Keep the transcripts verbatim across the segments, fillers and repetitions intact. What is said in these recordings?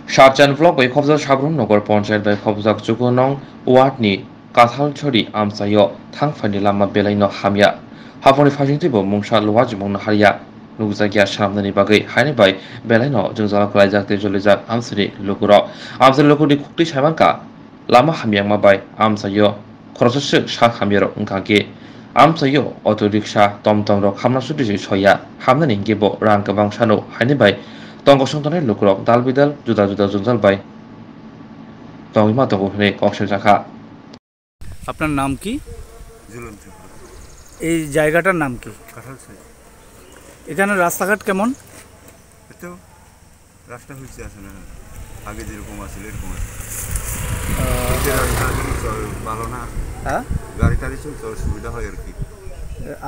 Sarchan block bai khobjak Sabrum Nagar Panchayat bai khobjak Chukunong ward ni Kathalchori amchaio thangphaini lama belaino hamya. Haphangni phaisingtwi bo mungsa luwa jumung naharya nukjakya swnamnani bagwi haini bai belaino jwngjalo kwlaijak tei jolijak amchaini lukurok. Amchaini lukurokni khuktwi saimankha, lama hamyangma bai amchaio khoroksa swk sak hamyarok wngkha khe, amchaio auto rickshaw, tomtom rok hamna sudi se soya, hamnani hinkhe bo rang kwbang sano, haini bai tongkosong tongnai lukurok dal bidal juda juda jwngjal bai tongwi ma tongo hwnwi kok sengjakha. আপনার নাম কি? ঝুলন ত্রিপুরা। এই জায়গাটার নাম কি? কাঁঠাল ছড়ি। এখানে রাস্তাঘাট কেমন? এত রাস্তা হয়েছে আছে না, আগে যেরকম আছিল এরকম আছে। আহ, এই যে রাস্তা এখন চল-, ভালো না। হ্যাঁ? গাড়ি টাড়ি চলতে অসুবিধা হয় আর কি।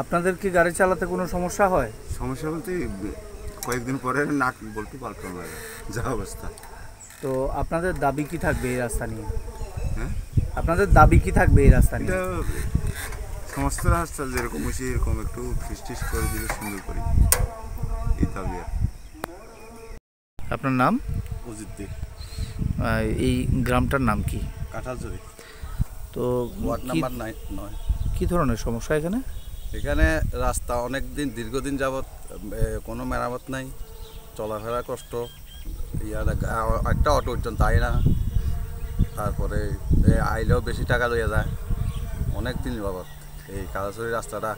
আপনাদের কি গাড়ি চালাতে কোনো সমস্যা হয়? সমস্যা বলতে কয়েকদিন পরে নাট বল্টু পাল্টানো লাগে, যা অবস্থা। তো আপনাদের দাবি কি থাকবে এই রাস্তা নিয়ে? হ্যাঁ? আপনাদের দাবি কি থাকবে এই রাস্তা নিয়ে? এটা সমস্ত রাস্তা যেরকম হয়েছে এরকম একটু ফিস টিস করে দিলে সুন্দর করে, এই দাবি আর কি। আপনার নাম? অজিত দে। আহ, এই গ্রামটার নাম কি? কাঁঠালঝুরি। তো ওয়ার্ড কি, নাম্বার নাইন, নয়। কি ধরনের সমস্যা এখানে? এখানে রাস্তা অনেক দিন, দীর্ঘদিন যাবত, এ, কোনো মেরামত নাই, চলাফেরা কষ্ট, ইয়ার আ-, একটা অটো পর্যন্ত আয় না, তারপরে এ আইলেও বেশি টাকা লইয়া যায়, অনেক দিন বাবদ এই কাদাছড়ি রাস্তাটা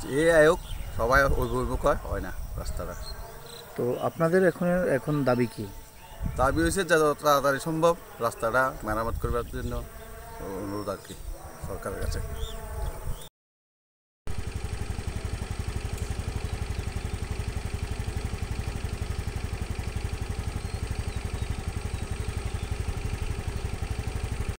যে আয়োগ সবাই অভিভাবক হয়, হয় না রাস্তাটা। তো আপনাদের এখন, এখন দাবি কি? দাবি হয়েছে যত তাড়াতাড়ি সম্ভব রাস্তাটা মেরামত করবার জন্য অনুরোধ আর কি সরকারের কাছে।